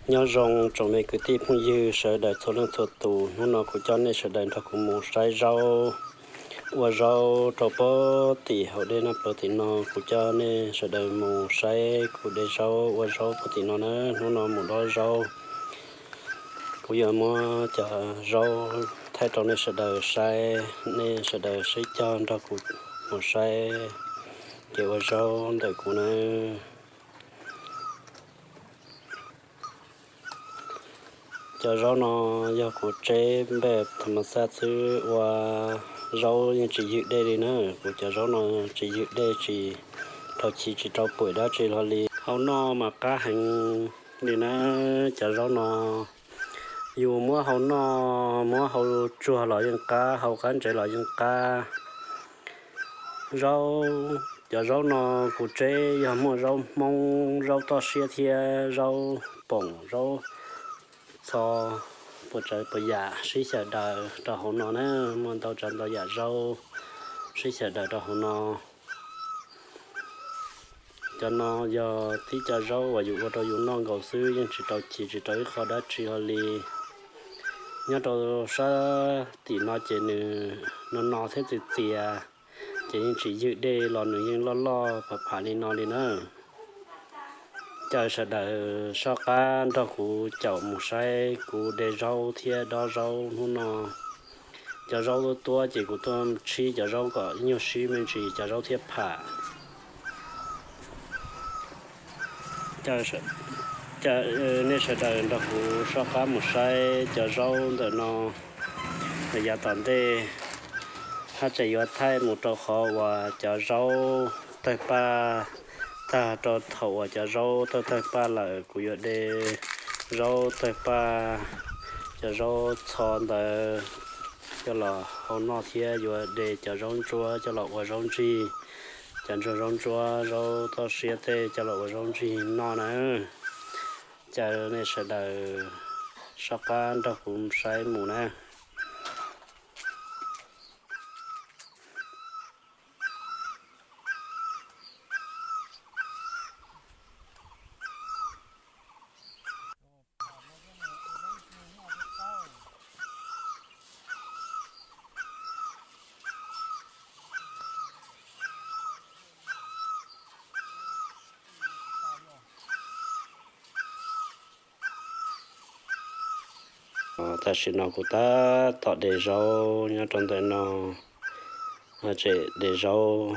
Nyob zoo tsoom me kwv tij phooj ywg sawv daws txhua leej txhua tus, hnub no kuv coj nej sawv daws nrog kuv mus saib zaub, ua zaub rau puag tim hauv dej Naj Plawv tim no. Kuv coj nej sawv daws mus saib kuv de zaub ua zaub puag tim no na. Hnub no mus dob zaub, kuv yuav muab cov zaub thaij rau nej sawv daws saib, nej sawv daws sib cog nrog kuv mus saib kev ua zaub ntawm kuv na. Cov zaub no yog kuv tseb npej tham mas xaj xwb, ua zaub yeej tsis ywg dej li na. Kuv cov zaub no tsis ywg dej, tsis rau chiv tsis rau pum dab tsi hlo li. Hau noj mas qab heev li na. Cov zaub no yus muab hau noj, muab hau tsuag los yeej qab, hau qab ntsev los yeej qab. Zaub, cov zaub no kuv tseb yog muaj zaub Hmoob, zaub toj siab thiab zaub poom, zaub txho, puas tsav puas yam sib xyaw daws rau hauv no na. Muaj ntau tsav ntau yam zaub sib xyaw daws rau hauv no. Cov no yog tib co zaub uas yus ua rau yus noj nkaus xwb, yeej tsis rau chiv tsis rau ib qho dab tsi hlo li. Nyob rau sab tim no ces nws no no thiab txias txias, ces yeej tsis ywg dej los nws yeej loj loj pham pham li no li na. Caw sawv daws soj qab nrog kuv caum mus saib kuv de zaub thiab dob zaub hnub no. Cov zaub tuab tuab ces kuv tuaj tshib cov zaub kom ib nyuag sib me ntsis cov zaub thiaj pham. Caw nej sawv daws nrog kuv soj qab mus saib cov zaub ntawm no. Yav tom ntej haj tseem yuav thaij mus rau qhov uas cov zaub tawg paj, tag rau thaum uas cov zaub tawg tawg paj lawm kuv yuav de zaub tawg paj, cov zaub txho ntawd coj los hau noj thiab yuav de cov zaub ntsuab coj los ua zaub ntsig, cov ntsuag zaub ntsuab zaub toj siab tej coj los ua zaub ntsig noj na. Caw nej sawv daws soj qab nrog kuv saib mus na. Tam sim no kuv tab tom de zaub nyob rau ntawm no, tseem de zaub.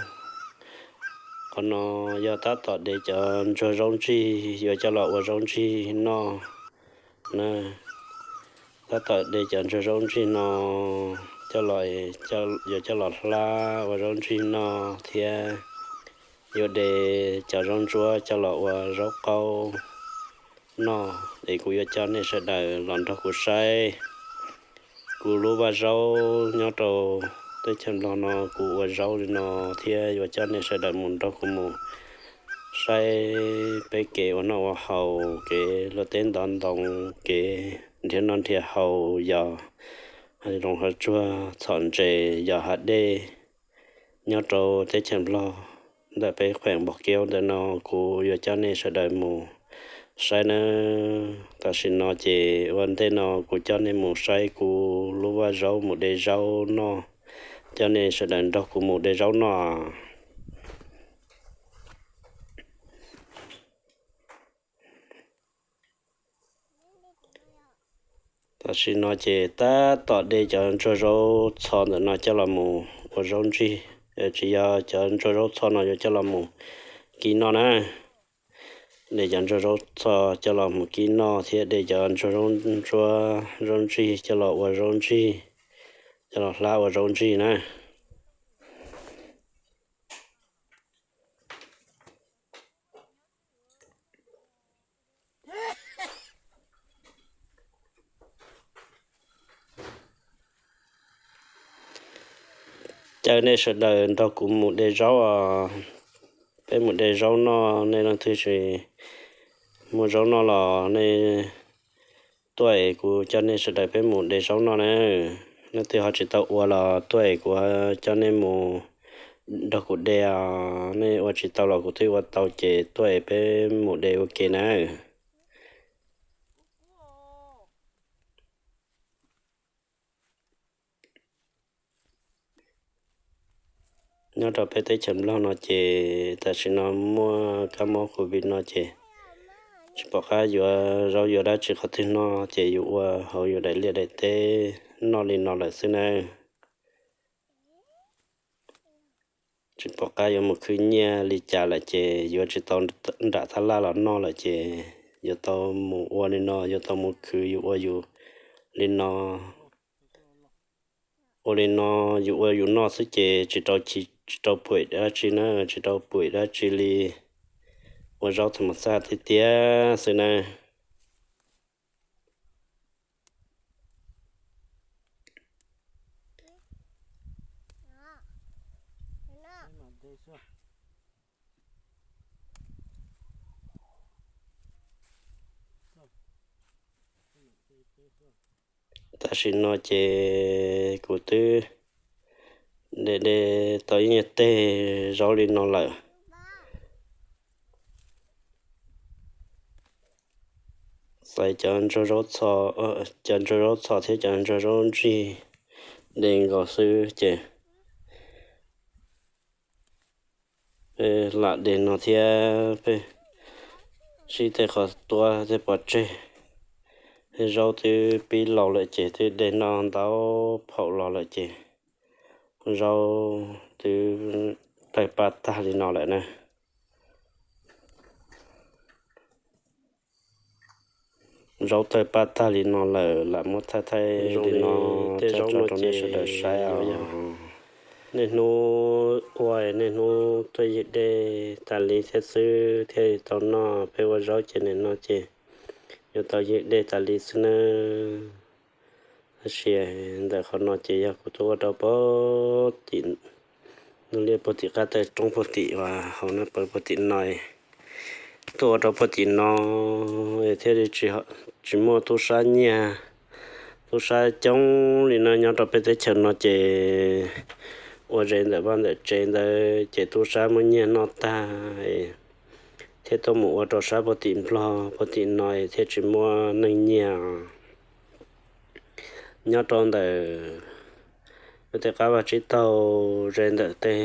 Qhov no yog tab tom de cov ntsuag zaub ntsig yuav coj los ua zaub ntsig noj na. Tab tom de cov ntsuag zaub ntsig no coj los, yuav coj los hlab ua zaub ntsig noj thiab yuav de cov zaub ntsuab coj los ua zaub qaub noj. Es kuv yuav coj nej sawv daws los nrog kuv saib kuv lub vaj zaub nyob rau teb chaws Nplog no, kuv ua zaub li no thiab yuav coj nej sawv daws mus nrog kuv mus saib peb kev ua noj ua haus, kev luaj teb ntov ntoo, kev nrhiav noj nrhiav haus, yos zoo hav tsuag txhom ntses, yos hav dej nyob rau teb chaws Nplog ntawm peb kheem Npog Kiaub ntawm no, kuv yuav coj nej sawv daws mus saib nawb. Tam sim no ces ua ntej no kuv coj nej mus saib kuv lub vaj zaub mus de zaub noj, coj nej sawv daws nrog kuv mus de zaub noj. Tam sim no ces tab tom de cov ntsuag zaub txho ntawm no coj los mus ua zaub ntsig, tsis yog, cov ntsuag zaub txho no yuav coj los mus kib noj na. De cov ntsuag zaub txho coj los mus kib noj thiab de cov ntsuag zaub ntsuab zaub ntsig coj los ua zaub ntsig, coj los hlab ua zaub ntsig na. Caw nej sawv daws nrog kuv mus de zaub os. Peb mus de zaub noj, nej leej twg tsis muaj zaub noj los nej tuaj es kuv coj nej sawv daws peb mus de zaub noj na. Leej twg ho tsis tau ua los tuaj es kuv coj nej mus nrog kuv de os. Nej ua tsis tau los kuv twb ua tau ces tuaj es peb mus de ua ke na. Nyob rau peb teb chaws Nplog no ces tam sim no muaj kab mob covid no ces tsis pom qab yuav zaub yuav dab tsi qhov twg noj ces yus ua hauv yus daim liaj daim teb noj li no lawm xwb nawb. Tsis pom qab yuav mus khwv nyiaj li cas lawm ces yuav tsis tau nram thab laj los noj lawm ces yuav tau mus ua li no, yuav tau mus khwv yus ua yus li no. Ua li no yus ua yus noj xwb ces tsis rau tsis rau pum dab tsi na, tsis rau pum dab tsi li. Ua zaub thaum mas xaj tiag tiag xwb na. Tam sim no ces kuv twb de de tau ib nyuag teg zaub li no lawm. Xaiv cov ntsuag zaub txho, cov ntsuag zaub txho thiab cov ntsuag zaub ntsig de nkaus xwb ces lam de no thiab peb sib tej qhov tuab tej pov tseg. Zaub twb pib laus lawm ces twb de noj ntau phaum los lawm ces zaub twb tawg paj tag li no lawm na. Zaub tawg paj tag li no lawm lam muab thaij thaij li no tej zaub rau nej sawv daws saib os. Niaj hnub ua niaj hnub tuaj ywg dej tas li thiab xwb thiaj li tau noj. Peb ua zaub ces nim no ces yuav tau ywg dej tas li xwb nawb. Tab sis ntawm qhov no ces yog kuv tuaj ua rau puag tim ntug liaj puag tim qab taw roob puag tim uas hauv na pawv puag tim no. Tuaj ua rau puag tim no thiaj li tsis muaj tub sab nyiag, tub sab coob li no nyob rau peb teb chaws no ces ua ze ntawm vaj ntawm tsev ntawd ces tub sab muab nyiag noj tag thiab tuaj mus ua rau sab puag tim Nplog puag tim no thiaj tsis muaj neeg nyiag. Nyob rau ntawm tej qab vaj tsib taug ze ntawm tej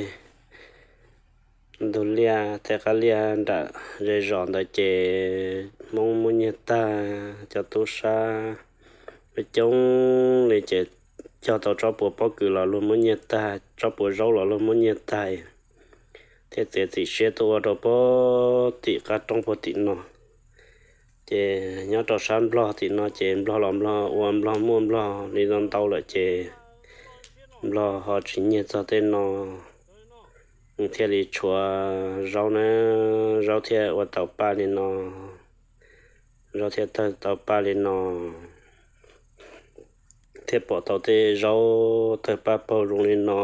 ntug liaj tej qab liaj nram ze zos ntawd ces Hmoob muab nyiag tag, cov tub sab coob li ces cog tau tsob puas pob kws los luag muab nyiag tag, tsob puas zaub los luag muab nyiag tag thiab txiav txim siab tuaj ua rau puag tim qab roob puag tim no. Ces nyob rau sab Nplog tim no ces Nplog los Nplog ua Nplog muaj Nplog li no ntau lawm ces Nplog ho tsis nyiag txog tej no thiaj li tshuav zaub na, zaub thiaj ua tau paj li no, zaub thiaj tawg tau paj li no. Thiaj pom tau tej zaub tawg paj paug zoo li no,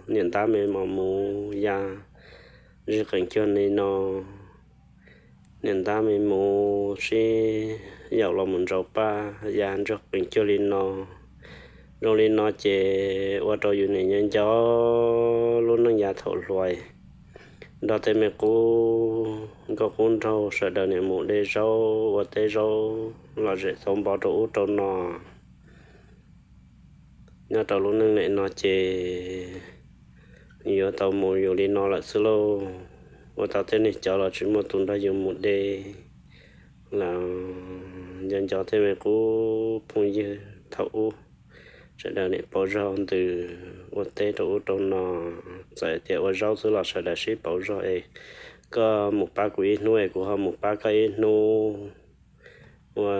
niam ntab me mos mus ya ntswg qees cuag li no, niam ntab me mus sib yaum los mus ntsaus paj ya ntswg qees cuag li no. Zoo li no ces ua rau yus nim nco nco lub neej yav thaum hluas, nrog tej me qub nkauj qub nraug sawv daws nim mus de zaub ua teb zaub lom zem xauv npov rau ub rau no. Nyob rau lub neej nim no ces yuav tau mus yus li no lawm xwb lauj. Ua tau tej neeg cov los tsis muaj tus nrog yus mus de los nco nco tej me qub phooj ywg thaum ub sawv daws nim pauv zog ntws ua teb rau ub rau no. Txawm tias ua zaub xwb los sawv daws sib pauv zog es koj mus pab kuv ib hnub es kuv ho mus pab koj ib hnub. Ua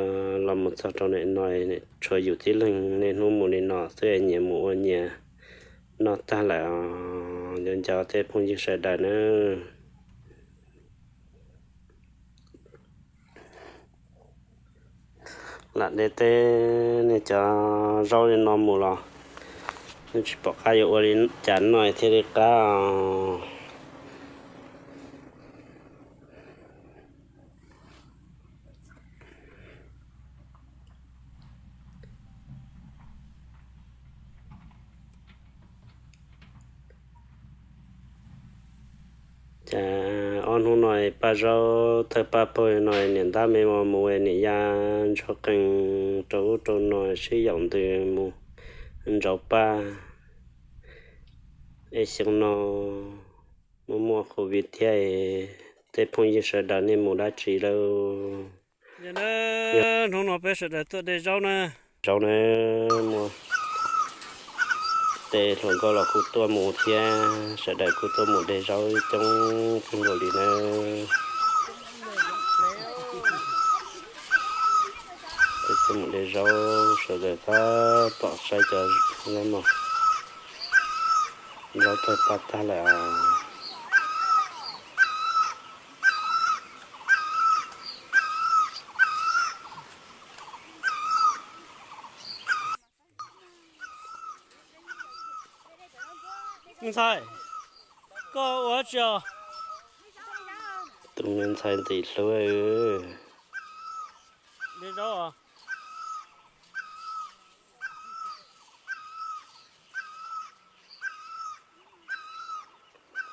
los mus txog rau nim no tshuav yus tib leeg niaj hnub mus li no xwb es nyias mus ua nyias noj tag lawm. Nco nco tej phooj ywg sawv daws nawb. Lam de teb nej cov zaub li no mus los nej tsis pom qab yuav ua li cas noj thiaj li qab. Cas ob hnub no paj zaub tawg paj paug no niam ntab me mos mus niam ya ntsuag qees rau ub rau no sib yaum ntws mus ntsaus paj. Es xyoo no muaj muaj covid thiab, tej phooj ywg sawv daws nej mus dab tsi lawm? Hnub no peb sawv daws tuaj de zaub na. Zaub na, muaj tej hluas nkauj los kuj tuaj mus thiab, sawv daws kuj tuaj mus de zaub coob kawg nkaus li na. Peb tuaj mus de zaub, sawv daws tab tom saib cov zaub no, zaub tawg paj tag lawm. Ntxhais, koj ua dab tsi os? Tus me ntxhais ntxim hlub.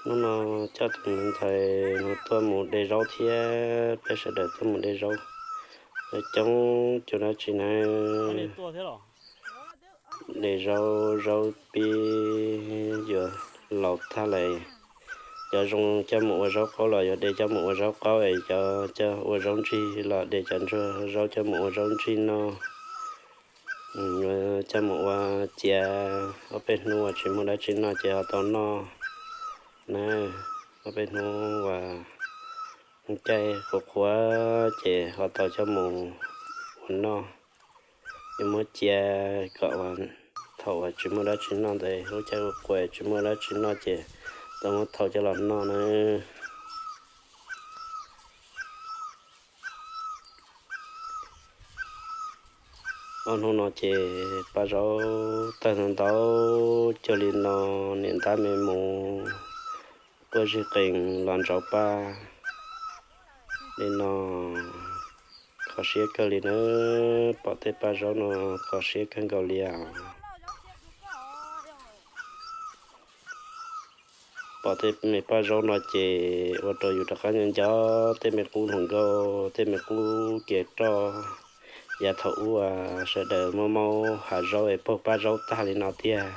Hnub no coj tus me ntxhais no tuaj mus de zaub thiab, peb sawv daws tuaj mus de zaub. Coob coob dab tsi na, de zaub, zaub pib yuav laus tag lawm. Cov zoo coj mus ua zaub qaub los yuav de coj mus ua zaub qaub, es cov coj ua zaub ntsig los de cov ntsuag zaub coj mus ua zaub ntsig noj. Yuav coj mus ua cia, ob peb hnub uas tsis muaj dab tsi noj ces ho tau noj na. Ob peb hnub uas caij qhuav qhuav ces ho tau coj mus ua noj. Yuav muab cia kom uas thaum uas tsis muaj dab tsi noj ntawd, lub caij qhuav qhuav tsis muaj dab tsi noj ces tau muab thau coj los noj na. Ob hnub no ces paj zaub tawg ntau ntau cuag li no, niam ntab me mus quaj zij qees los ntsauv paj li no. Kho siab kawg li na, pom tej paj zaub no kho siab kawg nkaus li os. Pom tej me paj zaub no ces ua rau yus rov qab nco nco tej me qub hluas nkauj, tej me qub kev roj, yav thaum ub sawv daws muaj maub hav zaub es paug paj zaub tag li no tiag.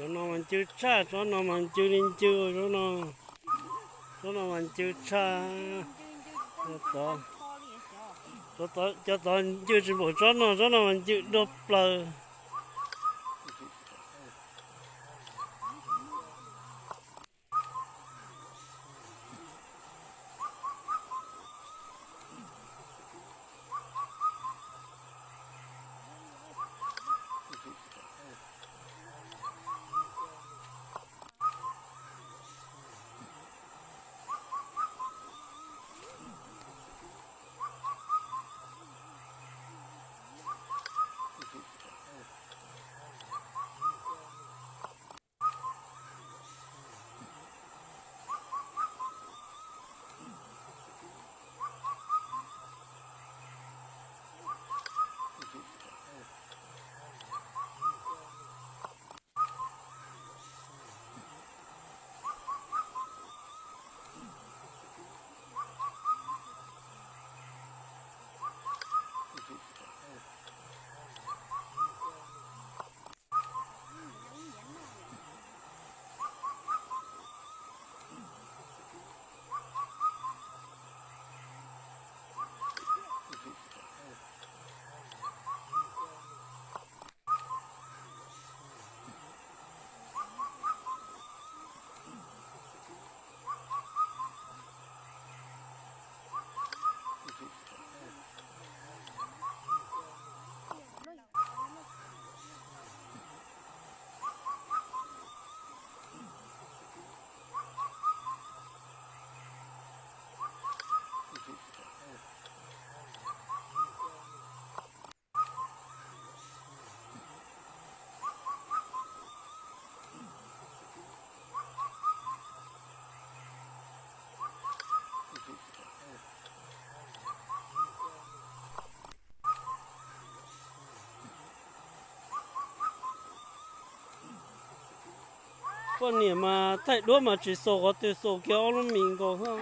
Tsob no mas ncw tshaj, tsob no mas ncw li ncw, tsob no, tsob no mas ncw tshaj. Cov tod ncw tsis npaum tsob no, tsob no mas ncw dua plaws. Poj niam mas thaij duab mas tsis xaus qhov twg, xaus kiag ob lub mis nkaus xwb.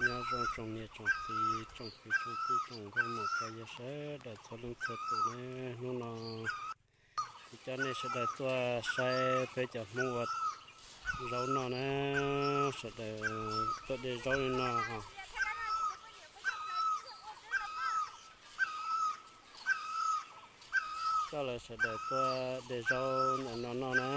Nyob zoo tsoom niam tsoom txiv, tsoom kwv tsoom tij, tsoom nkauj muam pog yawg sawv daws txhua leej txhua tus na. Hnub no kuv coj nej sawv daws tuaj saib peb cov Hmoob ua zaub noj na, sawv daws tuaj de zaub li no. Coj lawv sawv daws tuaj de zaub ntawm no noj na.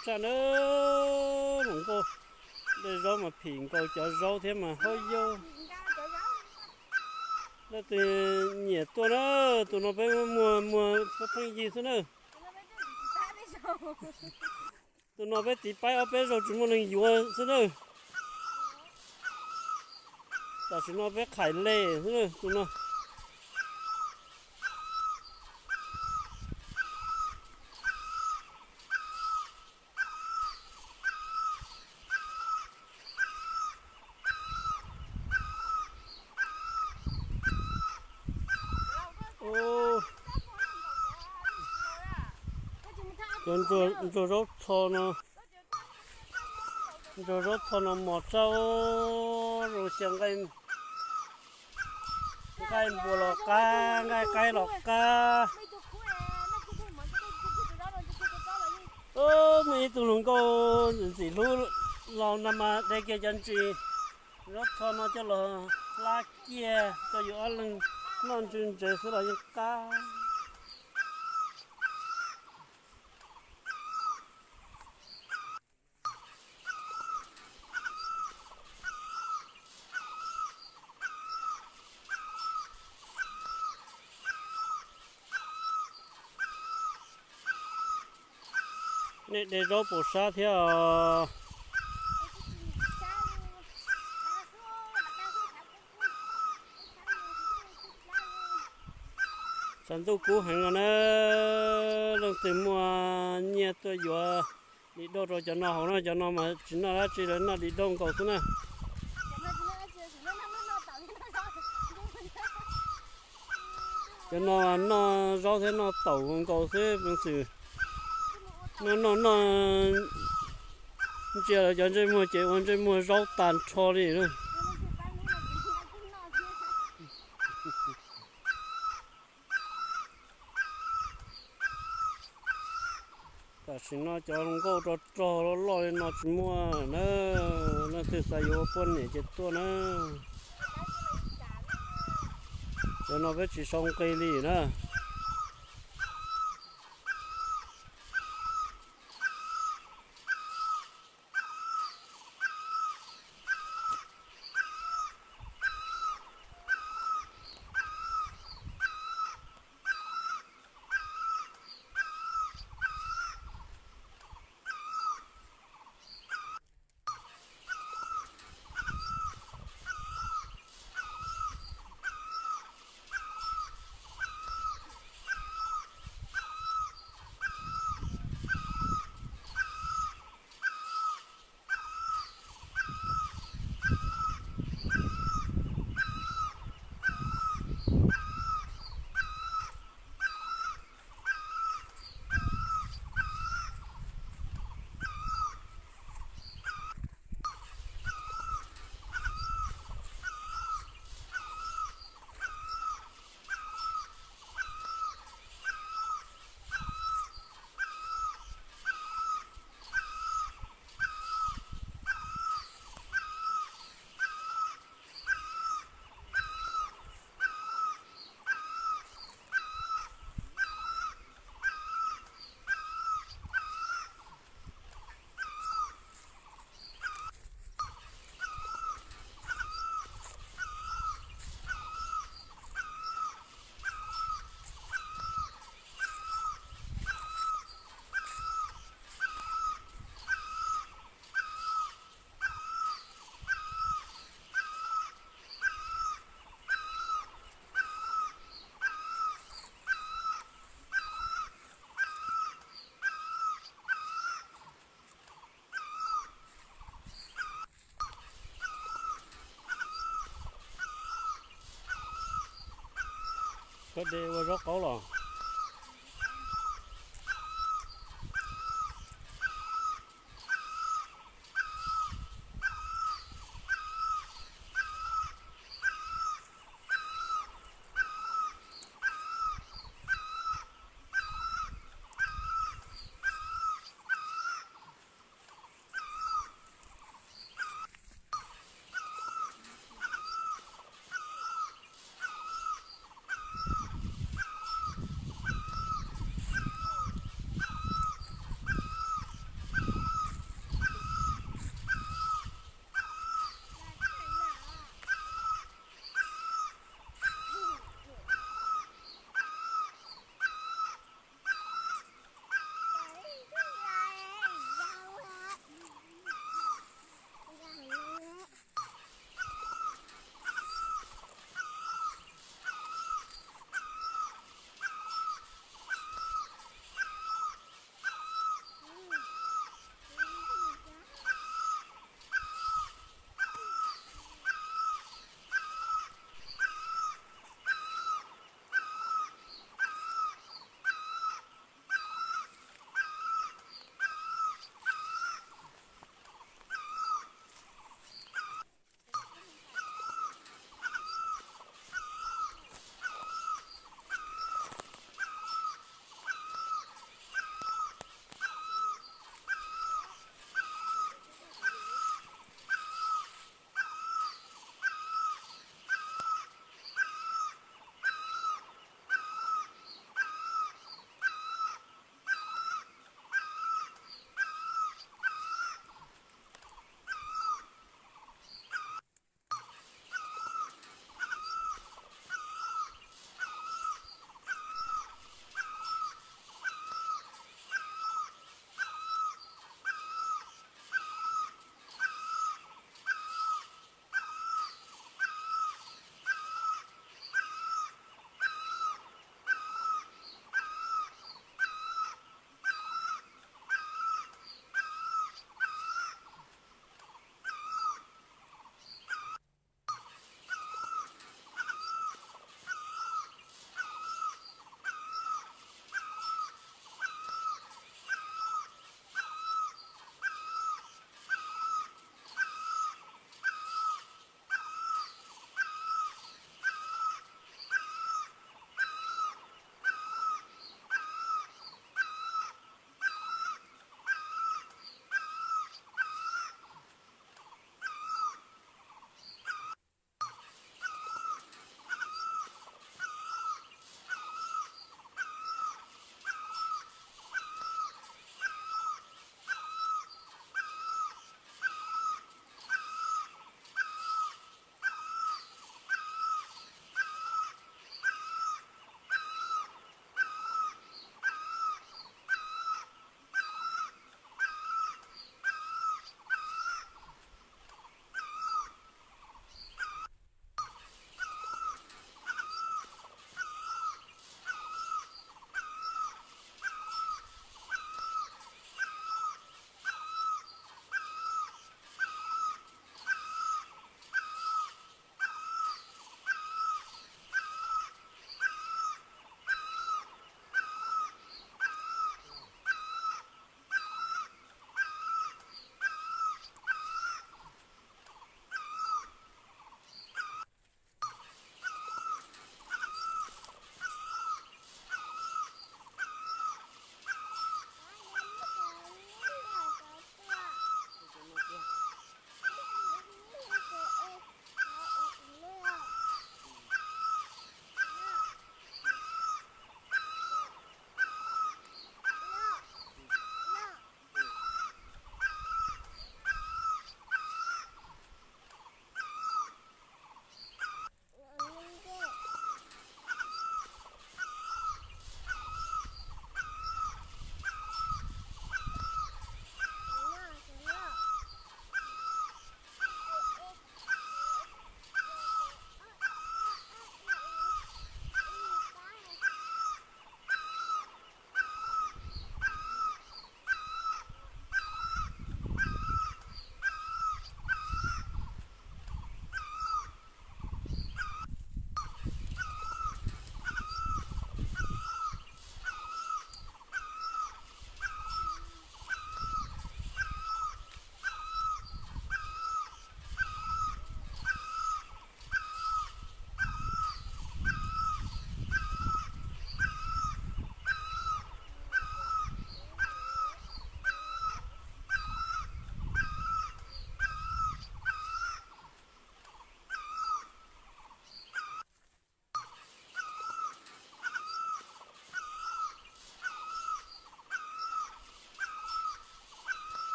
Tsaj na, hluas nkauj de zaub mas phim nkaus cov zaub thiab mas haub yau. Leej twg nyiam tuaj na, tus no peb muag muag pheej yig xwb na. Tus no peb tiv paib ob peb zaug tsis muaj neeg yuav xwb na. Tam sim no peb qhaim le xwb na tus no. Cov ntsuag zaub txho no, ntsuag zaub txho no mos rau zoo xyaw nqaij npua los qab, nqaij qaib los qab. Muaj ib tug hluas nkauj ntxim hlub los no mas de kiag cov ntsis zaub txho no coj los hlab kiag rau yus ob leeg noj ntsw ntsev xwb los yeej qab. Nej de zaub puas sab thiab os? Tshav ntuj kub heev no na, leej twg muaj nyiaj tuaj yuav di dauj rau cov no haus na, cov no mas tsis noj dab tsi, lawv noj di dauj nkaus xwb na. Cov no noj zaub thiab noj taum nkaus xwb, peev xwm noj noj noj ntsia lawv cov ntsej muag ces ua ntsej muag zaub tag nrho li na. Tam sim no cov hluas nkauj rog rog loj loj li no tsis muaj na, leej twg xav yuav ua poj niam ces tuaj na. Cov no peb tsis sau nqi li na. Koj de ua zaub qaub los?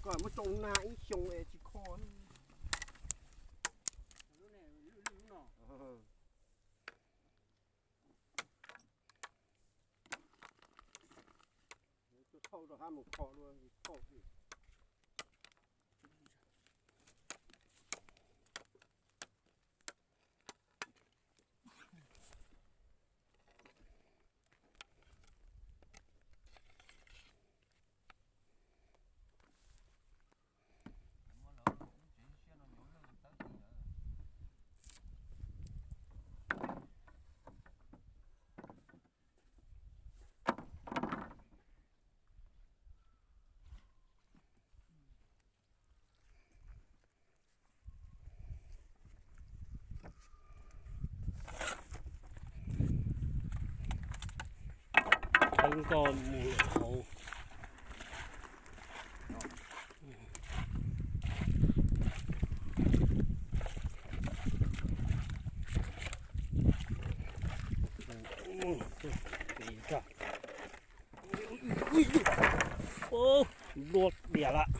Koj muab tsoo nag ib xyoo es tsis kho. Tuaj thauj rov qab mus kho dua, thauj xwb. Qeeb koj mus hauv. Nplua diam lawm.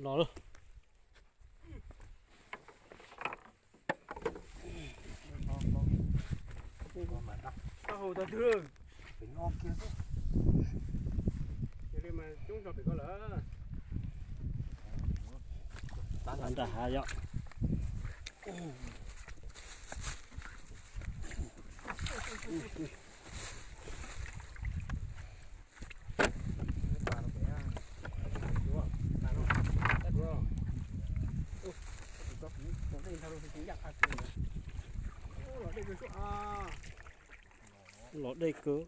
Los lawm. Tau hau tau twg. Cia li mas coob tso pem ko lawm. Nram hav yom. Los dej kawg.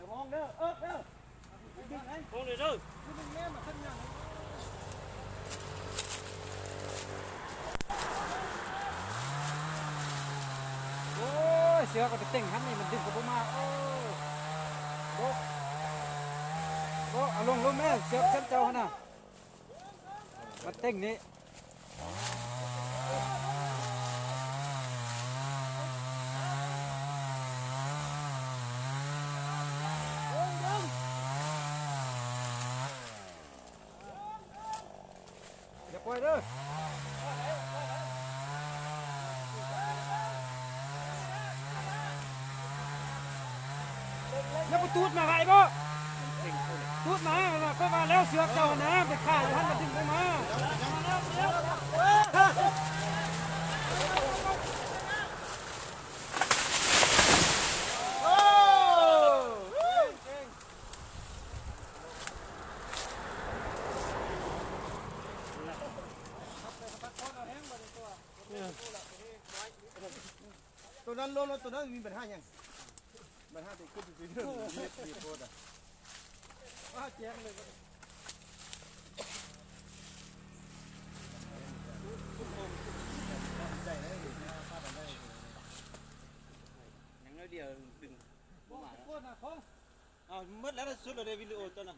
Ua, siab koj teej hab ni mas dwg koj puab mas. Ua, ua, a looj lub me siab tshab cau hab na. Mas teej ni. Nyob puas tub mas hais pab. Tub mas, koj vas lawm siab cau na, pem kham yuav hab mas dwg pab mas. Tus nab loj no, tus nab me npam haj nyas, npam haj tus kub tus txiv. Muab lawv sub lawv video tso na.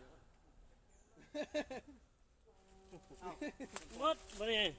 Muab, muab ni.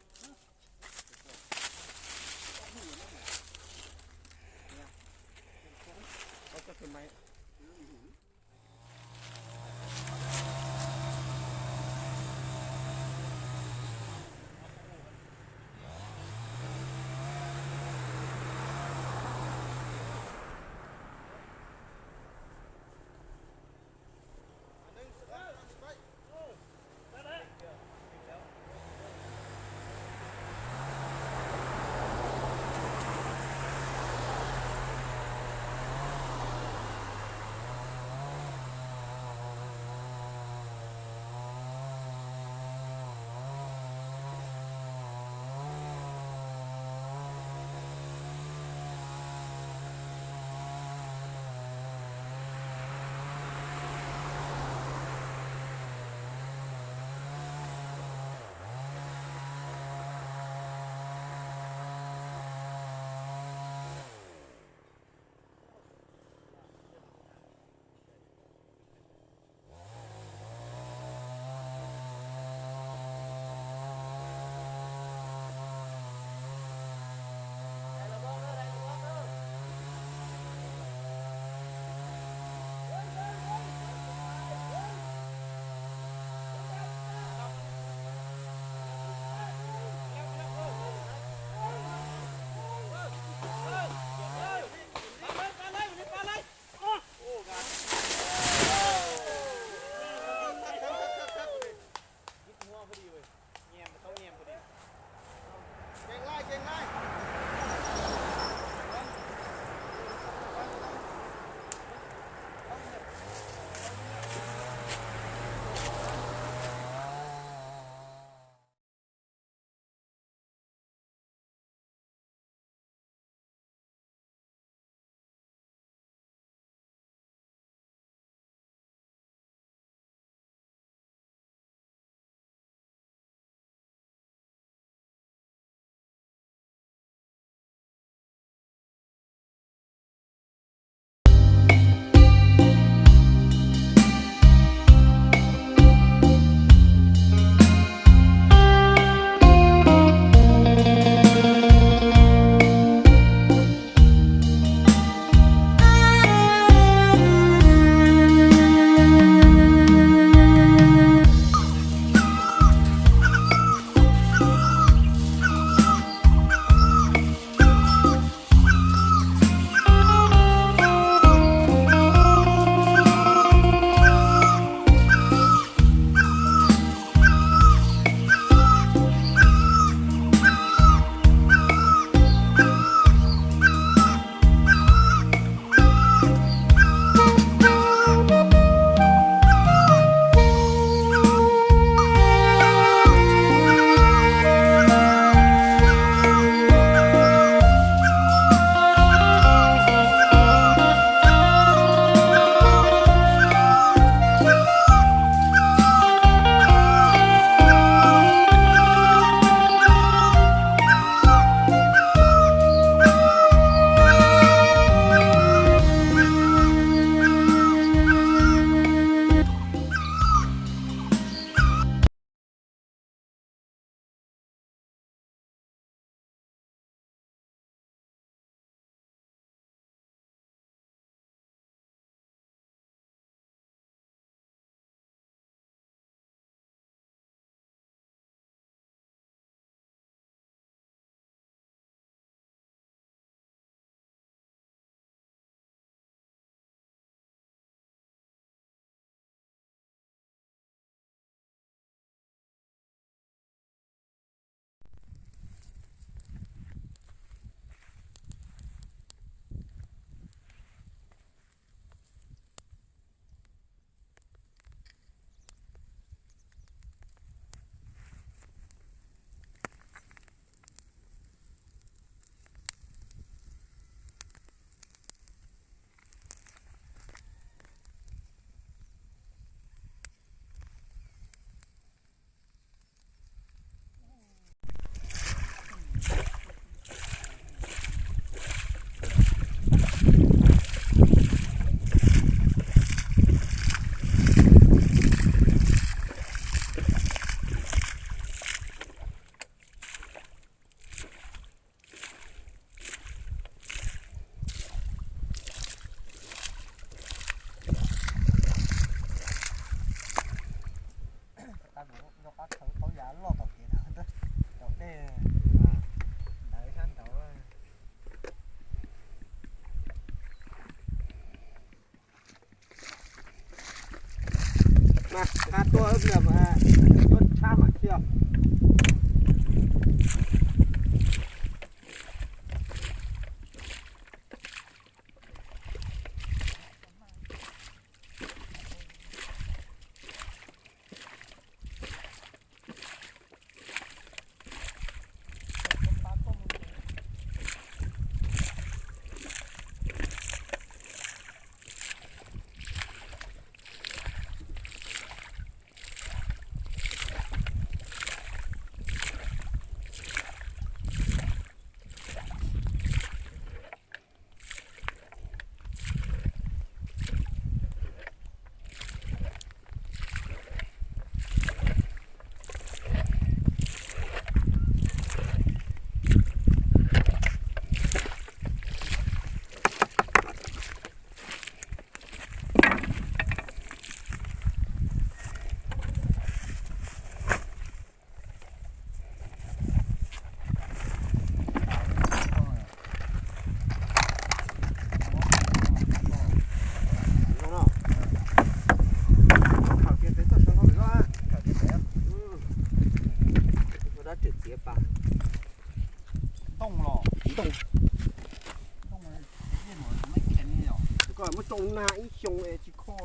Mas nqa tuaj, yuav tshab mam thiaj. Dab tsi txiav pas? Ntoo los? Ntoo. Koj muab tsoo nag ib xyoo es tsis kho.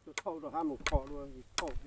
Tus thauj rov qab mus kho dua, thauj.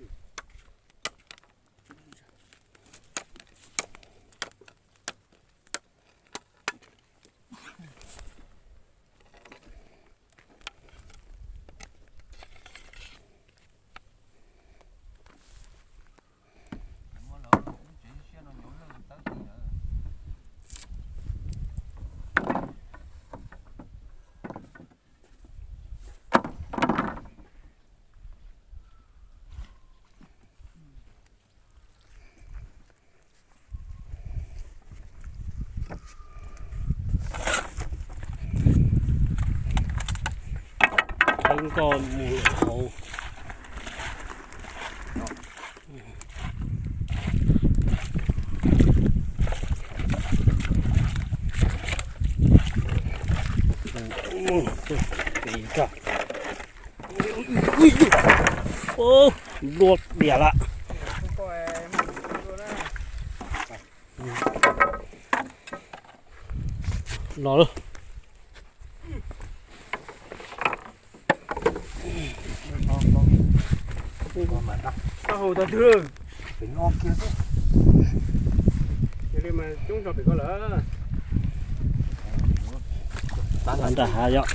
Peb nkoj mus hauv. Nplua diam lawm. Los lawm. Tau hau tau twg? Cia li mas coob zog pem ko lawm. Nram hav yom.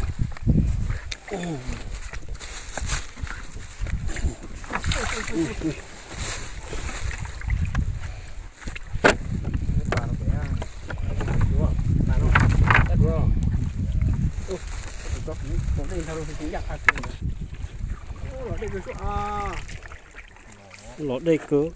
Los dej kawg.